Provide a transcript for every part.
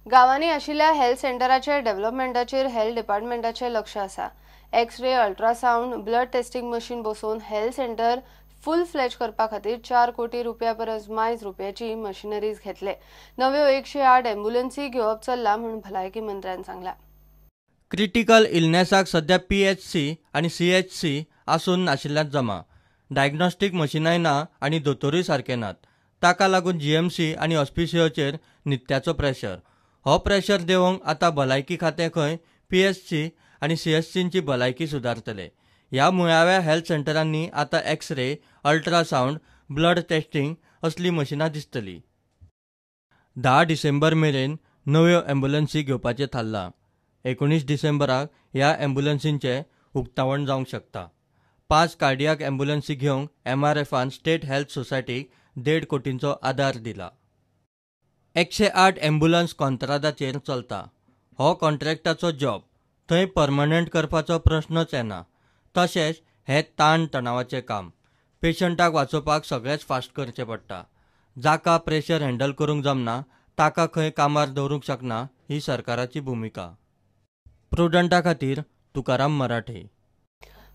गांवांनी आशिल्ल्या health सेंटराचे डेव्हलपमेंटाचेर health डिपार्टमेंटाचें लक्ष आसा. X-ray, ultrasound, blood testing machine बसोवन हेल्थ सेंटर फुल फ्लॅज करपा खातीर 4 कोटी रुपया परस मायज रुपयाची मशिनरीज घेतले. नव्यो 108 एम्ब्युलन्सी घेवप चल्ला म्हूण भलायकी मंत्र्यान सांगला. क्रिटिकल इलनेसाक सध्या PHC आनी CHC आसून नाशिल्ल्यान जमा. डायग्नोस्टीक मशिनाय ना आनी दोतोरूय सारके नात. ताका लागून GMC आनी हॉस्पिसियोचेर नित्याचो प्रेशर. हो प्रेशर देंवोवंक आतां भलायकी खातें खंय PHC आनी CHCंची भलायकी सुदारतले. ह्या मुळाव्या हेल्थ सेंटरांनी आतां एक्सरे, अल्ट्रासावंड, ब्लड टेस्टिंग असली मशिनां दिसतली. 10 डिसेंबर मेरेन नव्यो एम्ब्युलन्सी घेवपाचें थारलां. 19 डिसेंबराक ह्या एम्ब्युलन्सींचें उक्तावण जावंक शकता. 5 कार्डियाक एम्ब्युलन्सी घेवंक MRFान स्टेट हेल्थ सोसायटीक 1.5 कोटींचो आदार दिला. 108 एम्ब्युलन्स कॉन्त्रादाचेर चलता. हो कॉन्ट्रॅक्टाचो जॉब, थंय परमनंट करपाचो प्रश्नच येना. तशेंच हें ताण तणावाचें काम. पेशंटाक वाचोवपाक सगळेंच फास्ट करचें पडटा. जाका प्रेशर हँडल करूंक जमना ताका खंय कामार दवरूंक शकना ही सरकाराची भुमिका. प्रुडंटा खातीर तुकाराम मराठे.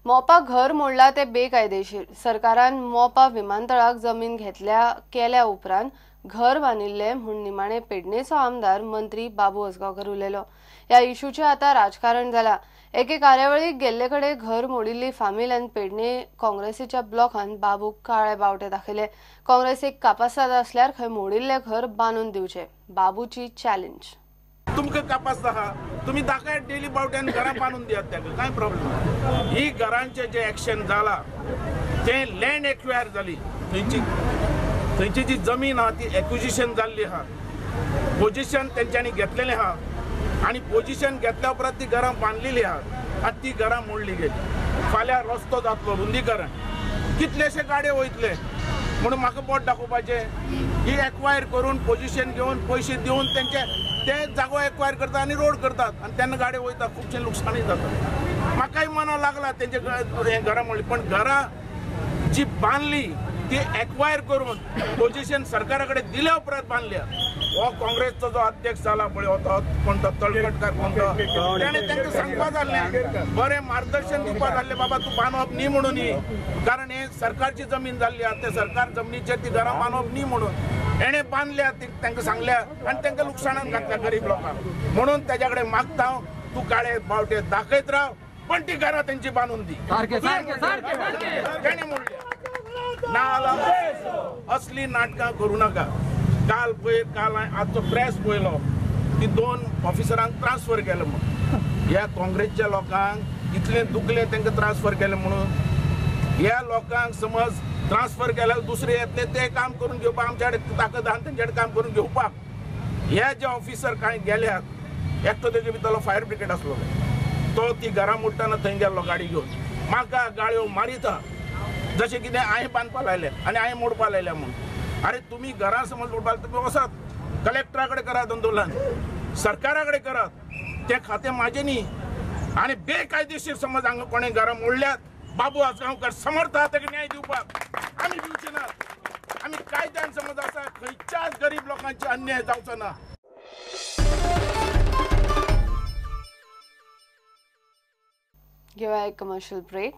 मोपा घर मोडला ते बेकायदेशीर. सरकारान मोपा विमानतळाक जमीन घेतल्या केल्या उपरांत घर बांदिल्ले म्हूण निमाणे पेडणेचो आमदार मंत्री बाबू आजगांवकर उलयलो. ह्या इशूचें आतां राजकारण जाला. एके कार्यावळीक गेल्ले कडेन घर मोडिल्ली फामील आनी पेडणे काँग्रेसीच्या ब्लॉकान बाबूक काळे बावटे दाखयले. काँग्रेसीक कापासाद आसल्यार खंय मोडिल्ले घर बांदून दिवचे, बाबूची चॅलेंज. तुमकां कापास आहा, तुमी दाखयात डेली बावट्यान घरां बांदून दियात ताका, कांय प्रॉब्लेम ना. ही घरांचें जें एक्शन जाला तें लँड एक्वायर जाली, थंयची जी जमीन आहा ती एक्विजिशन जाल्ली आहा, पोजिशन तेंच्यांनी घेतलेलें आहा आनी पोजिशन घेतल्या उपरांत ती घरां बांदलेली आहा आनी ती घरां मोडली गेली. फाल्यां रस्तो जातलो रुंदीकरण, कितलेशे गाडये वयतले म्हणून म्हाका बोट दाखोवपाचें. ही एक्वायर करून पोजिशन घेवन पयशे दिवन तेंचे ते जागो एक्वायर करतात आनी रोड करतात आनी तेन्ना गाडये वयता, खुबशें लुकसाणूय जाता. म्हाकाय मना लागला तेंचे हें घरां मोडली, पण घरां जी बांदली ती एक्वायर करून पोजिशन सरकारा कडेन दिल्या उपरांत बांदल्या. हो काँग्रेसचो जो अध्यक्ष जाला पळय, हो कोण तो तळखटकार कोण तो, तेणें तांकां सांगपा जाल्लें, बरें मार्गदर्शन दिवपा जाल्लें, बाबा तूं बांदप न्ही म्हणून ही, कारण हे सरकारची जमीन जाल्ली आहा, ते सरकार जमनीचेर ती घरां बांदप न्ही म्हणून हेणें बांदल्या, तांकां सांगल्या आनी तांकां लुकसाणान घातल्या गरीब लोकांक. म्हणून तेज्या कडेन मागता हांव, तूं काळे बावटे दाखयत राव, पण ती घरां तेंची बांदून दी. तेणें म्हणलें ना जाल्यार असली नाटकां करूं नाका. काल पळय, काल हांवें आजचो प्रेस पळयलो की 2 ऑफिसरांक ट्रान्सफर केलें म्हणून. ह्या काँग्रेसच्या लोकांक इतलें दुखलें तांकां ट्रान्सफर केलें म्हणून. ह्या लोकांक समज ट्रान्सफर केल्यार दुसरे येतले ते काम करून घेवपाक आमच्या कडेन ताकद आहा तेंचे कडेन काम करून घेवपाक. हे जे ऑफिसर कांय गेल्यात, एकटो तेजे भितरलो फायर ब्रिगेड आसलो, तो ती घरां मोडटना थंय गेल्लो गाडी घेवन, म्हाका गाळयो मारिता जशें कितें हांवें बांदपा लायलें आनी हांवें मोडपा लायल्या म्हणून. अरे तुमी घरां समज मोडपा तुमी वचात कलेक्टरा कडेन करात आंदोलन, सरकारा कडेन करात, तें खातें म्हाजें न्ही. आनी बेकायदेशीर समज हांगा कोणें घरां मोडल्यात, बाबू आजगांवकर समर्थ आहा ताका न्याय दिवपाक, आमी दिवचे नात. आमी कायद्यान समज आसा, खंयच्याच गरीब लोकांचे अन्याय जावचो ना. घेवया एक कमर्शियल ब्रेक.